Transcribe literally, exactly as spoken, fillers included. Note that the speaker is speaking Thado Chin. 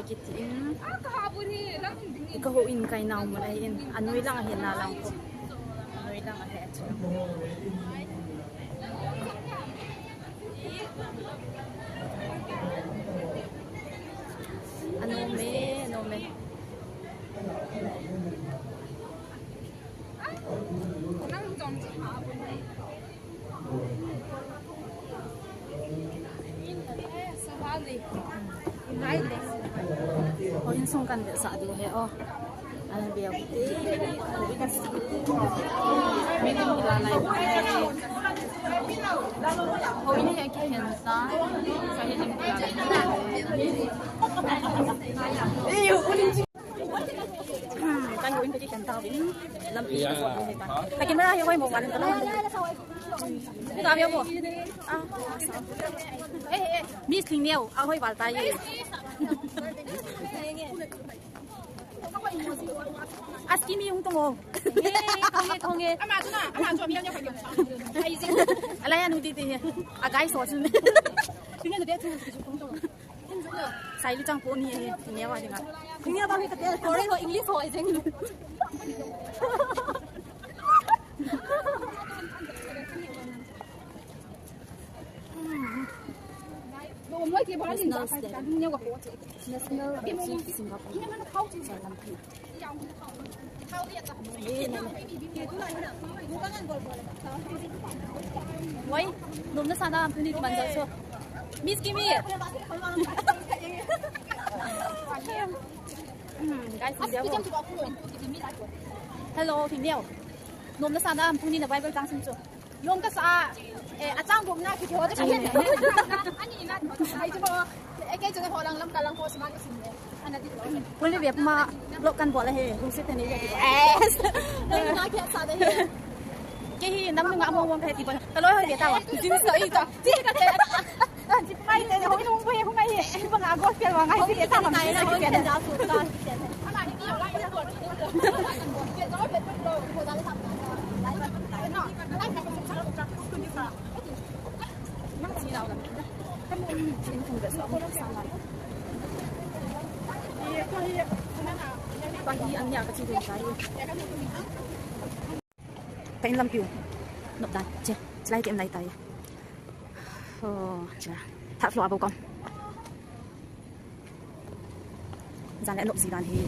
Kiti in. Ka houin kai nau mun ahin. Anoi lang ahin na lang ko. Anoi lang ahi chu. Anom e, anom e. Houin sung kan vetsah diu ahi o. Ana veu. Meeting kila lai. Houin hi akikhen ta. Ka meeting kila lai. Hmm, kan houin kakikhen tauvin. Lampi ka sot ni ta. Ka camera hi hoi mo, ka lam ka lam. Ka veu mo. Ah. Eh, eh, Miss Thingneo, ahoi val tai. Aski mi hung tong o. Ye, tong e, tong e. Ama tu na, ama tu mi yang yang. Alai anu ti ti. A guys so chun. Sai li chang po ni he, Thingneo a dinga. Thingneo ba mi ka te, Korean ho English ho ai jeng. National step. National Singapore. Oi, nom na sa na, tuni ki man sa so. Miss Kimi. Hmm, guys, hindi ako. Hello, Thingneo. Nom na sa na, tuni na Bible chang sim so. Yong ka sa, eh, achang dum na ki ho. Ani na. Ai chu bo. Eh, kei chu ho lang lam ka lang ko sima ka sim. Ana di. Puli be ma blog kan bol ahi. Hung sit ni. Yes. Dai na kya sa dai. Kei hi nam nga mo wong ka ti ba. Ka loi ho be ta wa. Jin so i ta. Ti ka te. Mai te ho nung bo hung ai. Ba nga gospel wa ngai ti ta ma. Ho ke da su ta. Ka in lampiu. Nop dan. Che, chilai tem lai tai. Oh, che. Third floor a bou kon. Jan le nop ji dan hi.